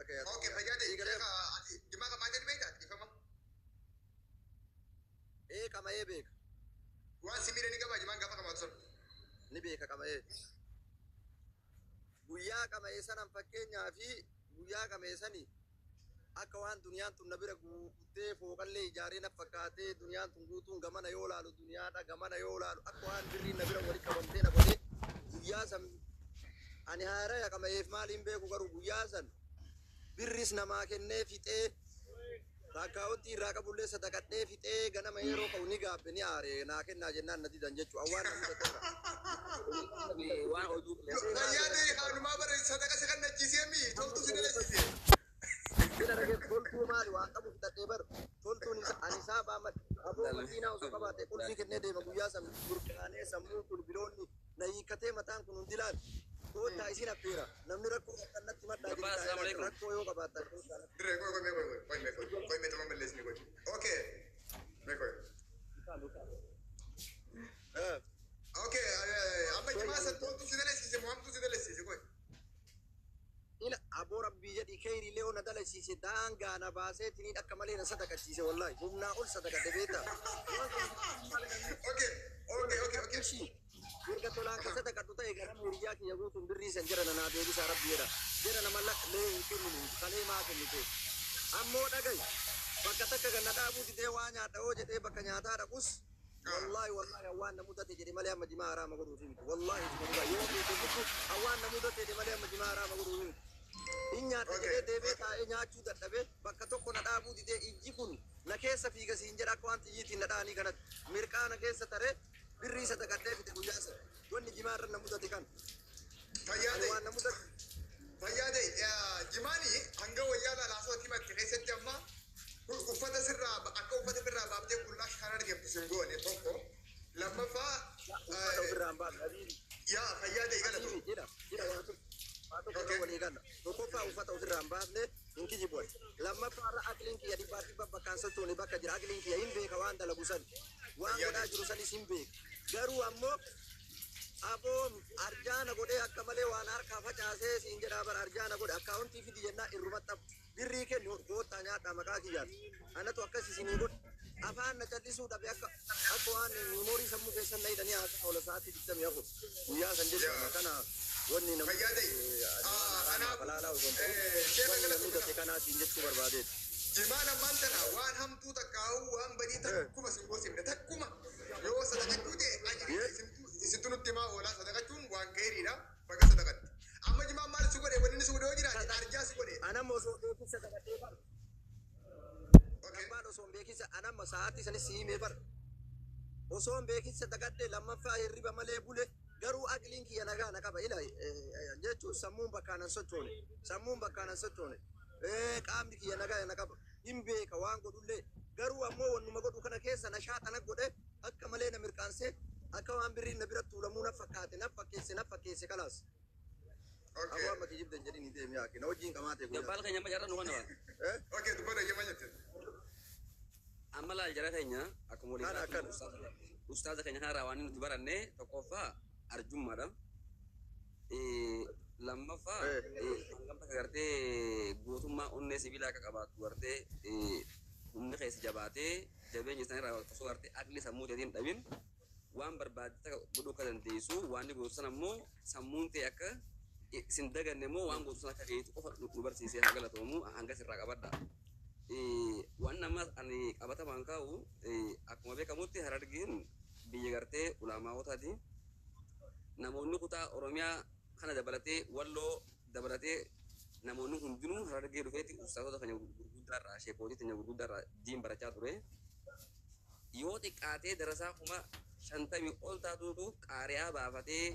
Akka yaada Okay, kiyyaatti. fayyaa ta'e. Sii galee Sheekha, ati jimaa qamaatee ni beektaa? Dhiifama. Ee, qama'ee beeka. Waan si miidhe ni qabaa jimaan gaafa qamaatu sana? Ni beeka qama'ee. Guyyaa qama'ee sanan, fakkeenyaa fi guyyaa qama'ee sani, akka waan duniyaan tun na bira guuttee fooqallee ijaaree na fakkaatee, duniyaan tun guutuun gamana yoo laalu duniyaadha, gamana yoo laalu akka waan birriin na bira wali qabamtee na godhee. Guyyaa san ani haaraya qama'eef maaliin beeku, garuu guyyaa san birris namaa kennee fixee, rakkaawwantii irraa qabullee sadaqadhee fixee, ganama yeroo ka'u ni gaabbe, ni aare. Naa kennaa jennaan na didan jechuu awwaan na mudate irra. Waan oduu Fayyaa ta'e, haalumaa bara sadaqa si kennachiisee mi toltu si dalasiisee? Bina dhagee toltuu maali, waan qabu fixadhee bar. Toltuun isa ani isaa baama aboo makiinaa osoo qabaate qulfii kennee deema. Guyyaa san burqaanee sammuun kun biloonni na hiikkatee, mataan kun hundi laal koottaa isin affeera, namni rakkoo qabdan natti maddaa Gabbaa, jedhe. assalaamu alaikum. Rakkoo yoo qabaattan koottaa natti. Dirree, qoy qoy, mee qoy qoy mee qoy qoy, mee tamam balleessini, qoy. Okay, mee qoy. Okay, amma jimaa san toltu si dalasiise moo hamtuu si dalasiise? Qoy. Ila aboo, rabbii jedhi, keeyriilee na dalasiise, daangaa na baasee tiniin akka malee na sadaqachiise. Wallaahi humnaa ol sadaqadhe, beektaa? Okay. Ishii erga tolaan ka sadaqadhu ta'e, ganama hiriyaa kiyya guutuun birrii san jara nanaa deebisaa rabbi jedha. Jara nama lee hin kenninu, kalee maa kennite? Ammoo dhagayi, bakka takka ganna dhaabuu didee waa nyaadha yoo jedhee bakka nyaataa dhaqus, wallaahi wallaahi, hawaan na mudate jedhe malee amma jimaa haraama godhuufi miti. Wallaahi isuma dhugaa, yoo feete fudhu, hawaan na mudate jedhe malee amma jimaa haraama godhuufi miti. Hin nyaadha jedhee deemee taa'ee nyaachuu dadhabee, bakka tokko na dhaabuu didee, ijji kun na keessa fiiga siin jedha, akka waan xiyyiitiin na dha'anii kanatti mirqaana keessa taree birrii sadaqadhee fite guyyaa sana. Wanni jimaa irra na mudate kan Fayyaa ani ta'e. waan na mudate. Fayyaa ta'e, jimaani hanga wayyaa laalaasoo himatte keessatti amma uffata sirraa, akka uffata birraa baaftee qullaa kan argamtu sin goone tokko. Lammaffaa Uffata ofirraa hin baafne, habiibi. Yaa fayyaa ta'e, galatu. Habiibi, jira jira, waa tokko irra walii galla. Tokkoffaa, uffata ofirraa hin baafne, hin kijibu. Lammaffaa irra aqliin kiyya dhibbaa dhibba bakkaan sochoone bakka jira. Aqliin kiyya hin beeka waan dalagu san, waan godhaa jiru sanis hin beeka. Garuu ammoo aboo arjaana godhee akka malee waan harkaa facaasee siin jedhaa bara. Arjaana godhe, akkaawuntii fidi jennaa irrumatti birrii kennu, koottaa nyaadhaa maqaa kiyyaan, anatu akkas isinii godhe. Afaan na callisuu dhabe, akka waan memory sammuu keessan na hidhanii haasaa oola sa'aatii 24 guyyaa san jechuudha. Kana wanni namni Fayyaa ta'e. waan balaalaa osoo hin ta'in Sheeka wanni namni galatu. date kanaa siin jechuu barbaadeeti. Jimaan ammaan tana waan hamtuu takkaa'u, waan badii takkuma sin goosifne takkuma. Yoo sadaqachuu ta'e ajiri isintu nutti himaa oolaa, sadaqachuun waan gaariidha, baga sadaqatte. Amma jimaan maal si godhe? Wanni inni si godhe yoo jiraate, arjaa si godhe. Anamma osoo beekinsa sadaqadhee bar. Gabbaan, osoo hin beekinsa, anamma sa'aatii sanis si himee bar. Osoo hin beekinsa sadaqadhee, lammaffaa hirriba malee bule, garuu aqliin kiyya nagaa na qaba. Ila jechuun sammuun bakkaan hin sochoone. Sammuun bakkaan hin sochoone. Qaamni kiyya nagaa na qaba. Hin beeka waan godhullee. Garuu ammoo wannuma godhu kana keessa na shaaxana godhe, akka malee na mirqaansee, akka waan birriin na bira tuulamuu na fakkaate, na fakkeesse, na fakkeesse, kalaas. Aboo, amma kijibde hin jedhin, deemi yaaki. Na wajjin qamaate guyyaa. Gabbaal keenya amma jarra nu kana. Okay, dubbata jema jette. Amma laal, jara keenya, akkuma walii Kana galaatti akkana. ustaaza keenya kanarraa waan nuti baranne, tokkoffaa arjummaadha. Lammaffaa, hangam takka gartee gootummaa onnee sibiilaa akka qabaattu, gartee humni keessa jabaatee jabeenya isaanii irraa osoo gartee aqli sammuu teetiin dhabin waan barbaadde takka godhuu akka dandeessu, waan inni gootu sana immoo sammuun ta'e akka sin daganne immoo waan gootu sana akka beektu qofa nu barsiisee haa galatoomu, hanga sirraa qabadha. Waan nama ani qabatamaan kaa'u, akkuma beekamutti Harargeen biyya gartee ulamaa'otaati. Namoonni kutaa Oromiyaa kana dabalatee, Walloo dabalatee, namoonni hundinuu Harargee dhufeeti ustaazota keenya gurguddaa irraa, sheekootii keenya gurguddaa irraa diin barachaa ture. Yoo xiqqaatee darasaa 50,000 ol taatutu qaariyaa baafatee,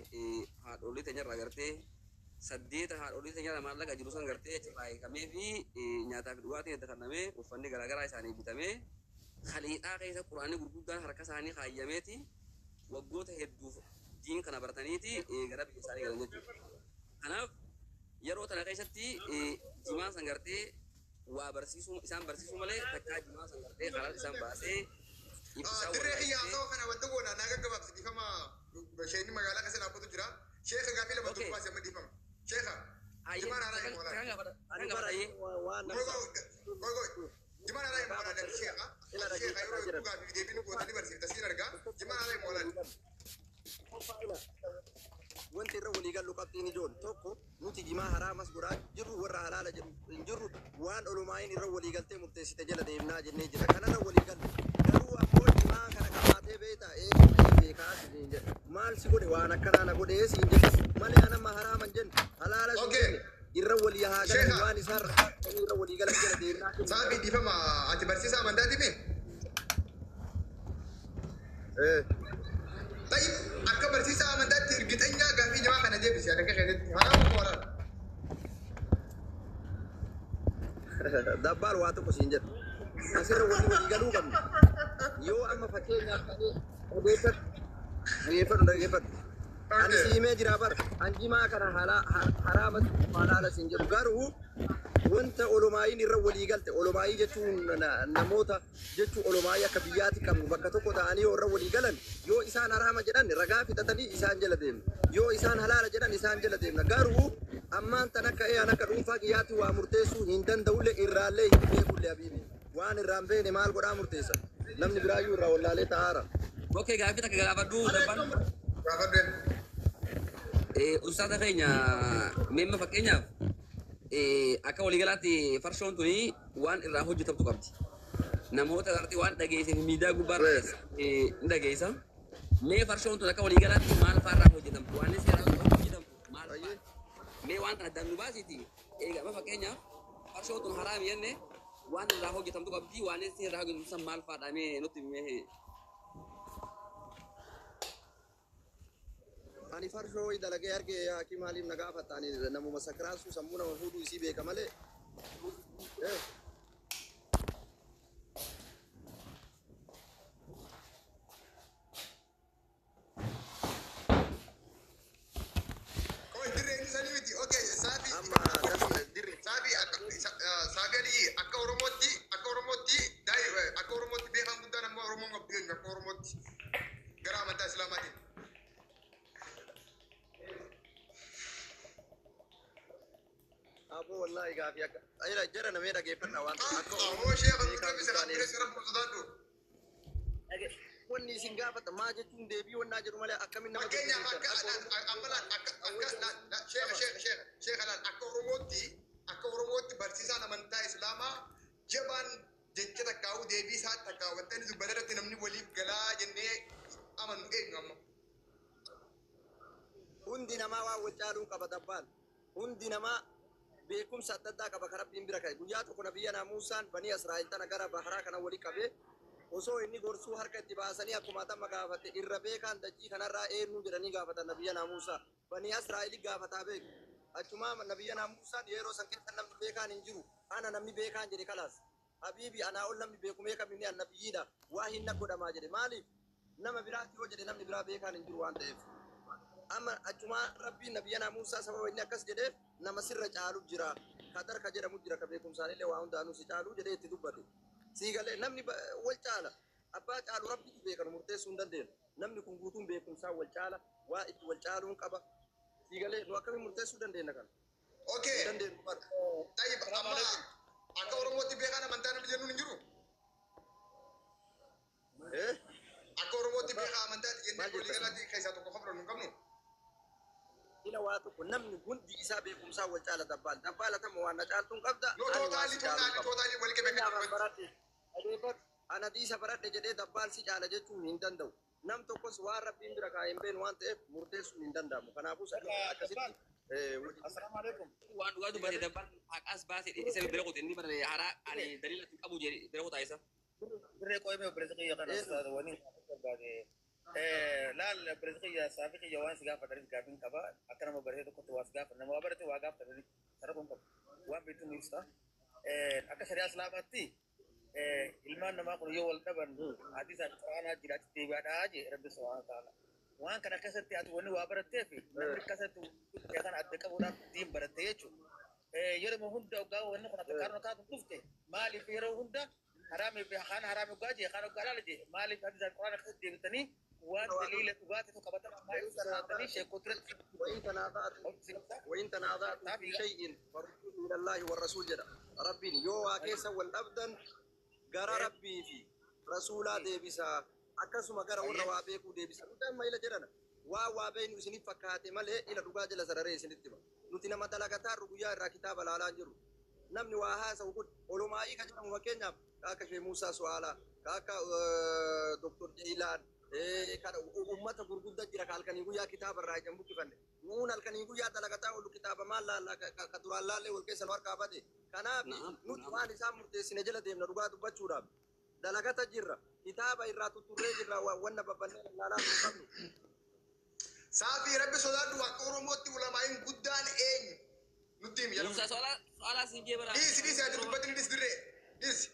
haadholii teenyarraa gartee saddeeta haadholii teenyarraa maallaqa jiru san gartee achirraa hiikamee fi nyaataa fi dhugaatiin itti kennamee, uffanni garaagaraa isaanii bitamee, kaliixaa keessa quraanni gurguddaan harka isaanii kaayyameeti waggoota hedduuf diin kana barataniiti gara biyya isaanii galan jechuudha. Kanaaf yeroo tana keessatti jimaan san gartee waa barsiisuu, isaan barsiisuu malee takkaa jimaa san gartee karaa isaan baasee ibsaa Dirree kiyya wallaalchisee. Haasawaa kana wanta goona naa gaggabaabsi, dhiifama. Sheekni magaalaa keessa dhaabbatu jira. Sheeka, gaafii lama durbaase amma, dhiifama. Sheeka. Jimaan haraami moo halaali? Ani bara waan Qoy qoy qoy qoy. Jimaan haraami moo halaali? Sheekha. Sheekha yeroo hedduu gaafii deebii nu gootanii barsiifta siin argaa. Jimaan haraami moo halaali? Wanti irra walii gallu qabxiin ijoon tokko nuti jimaa haraamas godhaa jirru warra halaala jedhu hin jirru, waan olumaayin irra walii galtee murteessite jala deemnaa jennee jira. Kanarra walii gallu, garuu ammoo jimaa kana qabaatee beektaa eeguma beekaa siin jedhe, maal si godhe, waan akkanaa na godhee siin jedhe malee anamma haraaman jennu halaala siin jenne. Irra walii haa galan, waan isaan irra walii galan jala deemnaa. Saafi, dhiifama, ati barsiisaa amantaati mi? Tayyib, akka barsiisaa amantaatti irgixanyaa gaafii jimaa kana deebisi, akka keessatti haraama moo halaala? Dabbaal, waa tokko siin jedha. Asirra walii walii galuu qabna. Yoo amma fakkeenyaaf dhageeffadhu, dhageeffadhu, dhageeffadhu. Ani si himee jira bara. An jimaa kana haraama halaala siin jedhu, garuu wanta olomaayiin irra walii galte, olomaayii jechuun namoota jechuun, olomaayii akka biyyaatti qabnu bakka tokko ta'anii yoo irra walii galan, yoo isaan haraama jedhan ragaa fixatanii isaan jala deemna. Yoo isaan halaala jedhan isaan jala deemna. Garuu ammaan tan akka eeyaan akka dhuunfaa kiyyaatti waa murteessuu hin danda'ullee, irraallee hin beekullee. Habiibi, waan irraan beene maal godhaa murteessa? Namni biraayyuu irraa wallaalee ta'aara. Okay, gaafii takka gaafadhu dabbaan. Gaafadhu. Ustaaza keenya, meemma fakkeenyaaf akka waliigalaatti farshoon tuni waan irraa hojjetamtu qabdi. Namoota gartee waan dhageesseef miidiyaa gubbaarra ni dhageessa. Mee farshoon tun akka waliigalaatti maal fa'aa irraa hojjetamtu? Waan seeraan hojjetamtu maal fa'aa? Mee waan kana addaan nu baasiiti. Egaa amma fakkeenyaaf farshoon tun haraami jenne, waan irraa hojjetamtu qabdi. Waan irraa hojjetamtu san maal fa'aadha? Mee nutti mee. Ani farshoo wayi dalagee arge hakiim maaliif na gaafata? Ani namuma sakraansuu sammuu nama fuudhuu isii beeka malee. Qoy, dirree inni sanii miti. Okay, saafi. Amma dirree. Saafi, akka saafi alii, akka Oromootti daa'i, akka Oromootti beekan guddaan amma Oromoon qabdu eenyu akka Oromootti gara amantaa Islaamaatiin? Aboo, wallaahi gaafii akka. Ayira jara namee dhageeffadha waan akka Ammoo sheekha nuti dubbise kan dirree sirra sodaadhu. Wanni isin gaafata maa jechuun deebii wannaa jedhu malee akkamiin nama Fakkeenyaaf akka amma laal, akka sheekha, sheekha, sheekha, sheekha, laal, akka Oromootti barsiisaan amantaa Islaamaa jabaan jecha takkaa'uu deebii isaa takkaa wanta inni dubbate irratti namni waliif galaa jennee amannu eenyu amma? Hundi namaa waan wal caaluu qaba dabbaan. Hundi namaa beekumsa adda addaa qaba kan Rabbiin bira ka'e. Guyyaa tokko nabiyya Muusaan banii Israa'el tana gara baharaa kana wali qabee osoo inni gorsuu harka itti baasanii, akkuma tamma gaafate, irra beekaan dachii kanarraa eenyu jedhanii gaafatan nabiyya Muusaa. Banii Israa'el gaafataa beeku. Achumaa nabiyya Muusaan yeroo san keessa namni beekaan hin jiru. Ana namni beekaan jedhe kalaas. Habiibi, anaa ol namni beeku meeqa minni an nabiyyiidha. Waa hin godhamaa jedhe. Maaliif? Nama biraatti yoo jedhe namni biraa beekaan hin jiru waan ta'eef. Amma achumaa Rabbiin nabiyya Muusaa sababa inni akkas jedheef nama sirra caalu jira. Kadar ka jedhamu jira, ka beekumsaanillee waa hundaanuu si caalu jedhee itti dubbate. Sii galee? Namni wal caala. Abbaa caalu Rabbitu beekan, murteessuu hin dandeenyu. Namni kun guutuun beekumsaa wal caala. Waa itti wal caaluun qaba. Sii galee? Nu akkamiin murteessuu dandeenya kana? Okay. Hin dandeenyu bara. Tayyib, amma akka Oromootti beekaan amantaa namni jennuun hin jiru. Eh? Akka Oromootti beekaa amantaati jennee Maal jetta? walii galaatti keessaa tokko kan fudhannu hin qabnu. Ila waa tokko, namni hundi isaa beekumsaa wal caala dabbaal. Dabbaala tama waan na caaltuun qabda. No, Ani waan totally si caaluun totally qaba. Totally wal qabee Fakkeenyaaf kan an baradhe, dhageeffadhu. Ana hadiisa baradhe jedhee dabbaal si caala jechuun hin danda'u. Nam tokkos waan Rabbiin bira kaa'ee hin beeknu waan ta'eef murteessuun hin danda'amu. Kanaafuu akkasitti Assalaamu alaikum. Waan dhugaa dubbate dabbaan, haqas baasee isa bira qote, inni bara haraa ani daliila hin qabu jedhe bira qotaa isa. Dirree qo'imee obboleessa kiyya kana ustaaz waniin barbaade. Laal, obboleessa kiyya saafi kiyya, waan si gaafatanis gaafiin qaba. Akka nama baratee tokkotti waa si gaafata. Nama waa barate waa gaafatanii sarara kun qabu. Waan beektu nu ibsa. Akka shari'aa Islaamaatti ilmaan namaa kun yoo wal dhaban hadiisa Quraanaa jira, achi deebi'aadhaa jee Rabbi subhaanahu wa ta'ala. Waan kana keessatti ati wanni waa baratteef namni akkasatti kana adda qabuudhaaf diin baratte jechuudha. Yeroo hunda ogaa wanni kun akka kaaroo kaatu dhufte, maaliif yeroo hunda haraamii fi kaan haraamii ogaa jee, kaan ogaa laala jee, maaliif hadiisa Quraana keessatti deebitanii Waan daliila dhugaatitu qabatama ammaa ibsu sodaatanii sheekoo duratti. وإن تنازعتم وإن تنازعتم في شيء فردوه إلى الله والرسول jedha Rabbiin. Yoo waa keessa wal dhabdan gara Rabbii fi rasuulaa deebisaa, akkasuma gara warra waa beekuu deebisaa. Nuti amma ila jedhana waa waa beeknu isiniif fakkaate malee ila dhugaa jala sararee isinitti hima. Nuti nama dalagataarru guyyaa irraa kitaaba laalaa jiru. Namni waa haasa'u kun olumaa'ii ka jedhamu, fakkeenyaaf ka akka Shee Muusaa Su'aalaa, ka akka Doktor Jeelaan, kan ummata gurguddaa jira ka halkanii guyyaa kitaaba irraa ijaan buqqifanne. Nuun halkanii guyyaa dalagataa oolu kitaaba maal laallaa ka duraan laallee wal keessa nu harkaa bade. Kanaaf nuti waan isaan murteessine jala deemna. Dhugaa dubbachuudhaaf dalagata jirra, kitaaba irraa tutturree jirra, wanna babbannee laalaa hin qabnu. Saafii, Rabbi sodaadhu. Akka Oromootti ulamaa'iin guddaan eenyu? Nutti himi. Musa, soala soala siin jee bara. Dhiisi, dhiisi, ati dubbatni dhiisi, dirree. Dhiisi.